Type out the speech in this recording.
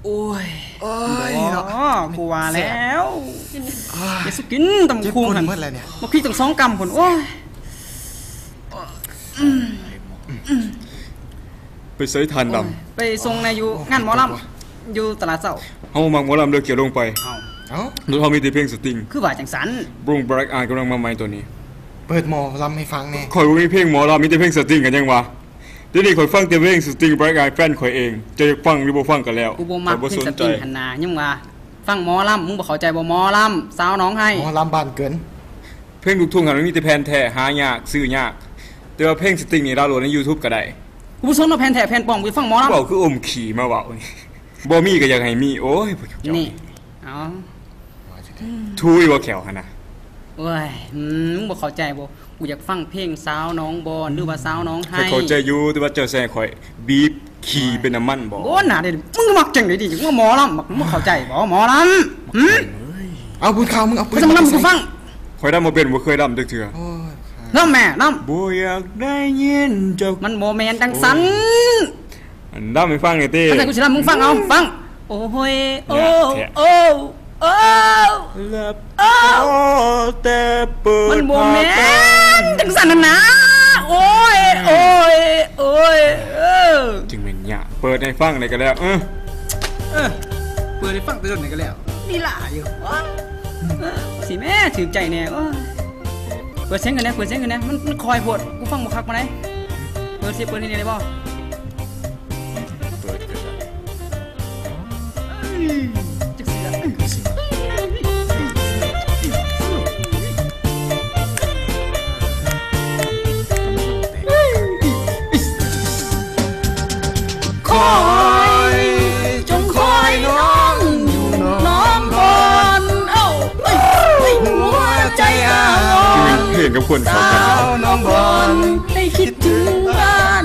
ໂອ້ຍ ໂອ້ຍ ບໍ່ ເນາະ ກູວ່າແລ້ວ ແຊບ ຢ່າສຸກິນຕຳບັກຫຸ່ງຫັ້ນ ເຈັບກົ້ນໝົດແລ້ວເນຍ ບັກພິກຕັ້ງສອງກຳພຸ້ນ ໂອ້ຍ ໄປໃສທ່ານດຳ? ໂອ້ຍ ໄປສົ່ງແດ່ຢູ່ງານໝໍລຳ ຢູ່ຕະຫຼາດເຊົ້າ ເຮົາບໍ່ມັກໝໍລຳເດີ ກຽວລົງໄປ ເອົ້າ ເອົ້າ ລົດເຮົາມີແຕ່ເພງສະຕິງ ຄືວ່າຈັ່ງຊັ້ນ? ວົງ Black Eye ກຳລັງມາໃໝ່ຕອນນີ້ ເປີດໝໍລຳໃຫ້ຟັງແດ່ ຂ້ອຍບໍ່ມີເພງໝໍລຳ ມີແຕ່ເພງສະຕິງ ກະຍັງວ່າ ດຽວນີ້ຂ້ອຍຟັງແຕ່ເພງສະຕິງ Black Eye ແຟນຂ້ອຍເອງ ເຈົ້າຢາກຟັງຫຼືບໍ່ຟັງກະແລ້ວ ກູບໍ່ມັກເພງສະຕິງຫັ້ນນາ ຍັງວ່າຟັງໝໍລຳ ມຶງບໍ່ເຂົ້າໃຈບໍ່ ໝໍລຳ ສາວໜອງໄຮ ໝໍລຳບ້ານເກີນ ເພງລູກທຸ່ງຫັ້ນມັນມີແຕ່ແຜ່ນແທ້ ຫາຍາກ ຊື້ຍາກ ແຕ່ວ່າເພງສະຕິງນີ້ດາວໂຫຼດໃນຢູທູບກະໄດ້ ກູບໍ່ສົນວ່າແຜ່ນແທ້ແຜ່ນປອມ ກູຢາກຟັງໝໍລຳ ເວົ້າຄືອົມຂີ້ມາເວົ້ານີ້ ບໍ່ມີກະຢາກໃຫ້ມີ ໂອ້ຍ ພວກເຈົ້ານີ້ ເອົາ ທຸຍບໍ່ແຂ້ວຫັ້ນນະ ໂອ້ຍ ອືມ ມຶງບໍ່ເຂົ້າໃຈບໍ່ ກູຢາກຟັງເພງສາວໜອງບອນ ຫຼືວ່າສາວໜອງໄຮ ຂ້ອຍເຂົ້າໃຈຢູ່ ແຕ່ວ່າເຈົ້າຊິໃຫ້ຂ້ອຍບີບຂີ້ເປັນນ້ຳມັນບໍ່ ບໍ່ໜ້າເດ້ ມຶງມັກຈັ່ງໃດຕິ ຢາກມາໝໍລຳ ມຶງເຂົ້າໃຈບໍ່ ໝໍລຳ ຫື ເອົາບຸນຂາວ ມຶງເອົາປືນມາລຳໃສ່ກູຟັງ ຂ້ອຍລຳບໍ່ເປັນ ບໍ່ເຄີຍລຳຈັກເທື່ອ ໂອ້ຍ ລຳແມ່ ລຳ ບໍ່ຢາກໄດ້ຍິນເຈົ້າ ມັນບໍ່ແມ່ນຈັ່ງຊັ້ນ ລຳໃຫ້ຟັງແດ່ຕິ ຄັນຊັ້ນກູຊິລຳໃຫ້ມຶງຟັງ ເອົາ ຟັງ ໂອ້ຍ ໂອ້ ຍາກແທ້ ໂອ້ ໂອ້ ລັບ ໂອ້ ຂໍແຕ່ເປີດ ມັນບໍ່ແມ່ນຈັ່ງຊັ້ນຫັ້ນນາ ໂອ້ຍ ໂອ້ຍ ໂອ້ຍ ເອີ ຈຶ່ງແມ່ນຍາກ ເປີດໃຫ້ຟັງໄດ້ກະແລ້ວ ເອີ ເອີ ເປີດໃຫ້ຟັງແຕ່ດົນນີ້ກະແລ້ວ ລີລາຢູ່ ໂອ້ຍ ຊິແມ້ ຖືກໃຈແນ່ ໂອ້ຍ ເປີດສຽງຂຶ້ນແນ່ ເປີດສຽງຂຶ້ນແນ່ ມັນ ມັນຄ່ອຍໂພດ ກູຟັງບໍ່ຄັກປານໃດ ເປີດຊິ ເປີດນີ້ໄດ້ບໍ່? ເປີດກະໄດ້ ເອີຍ ຈັ່ງຊີ້ລະ ຈັ່ງຊີ້ລະ ຄອຍ ຈົ່ງຄອຍນ້ອງຢູ່ນ້ອງບອນ ເອົ້າ ເອີຍ ເອີຍ ຫົວໃຈອາວອນ ເພງກັບຄົນເຂົ້າກັນ ສາວນ້ອງບອນ ໃຫ້ຄິດເຖິງບ້ານ.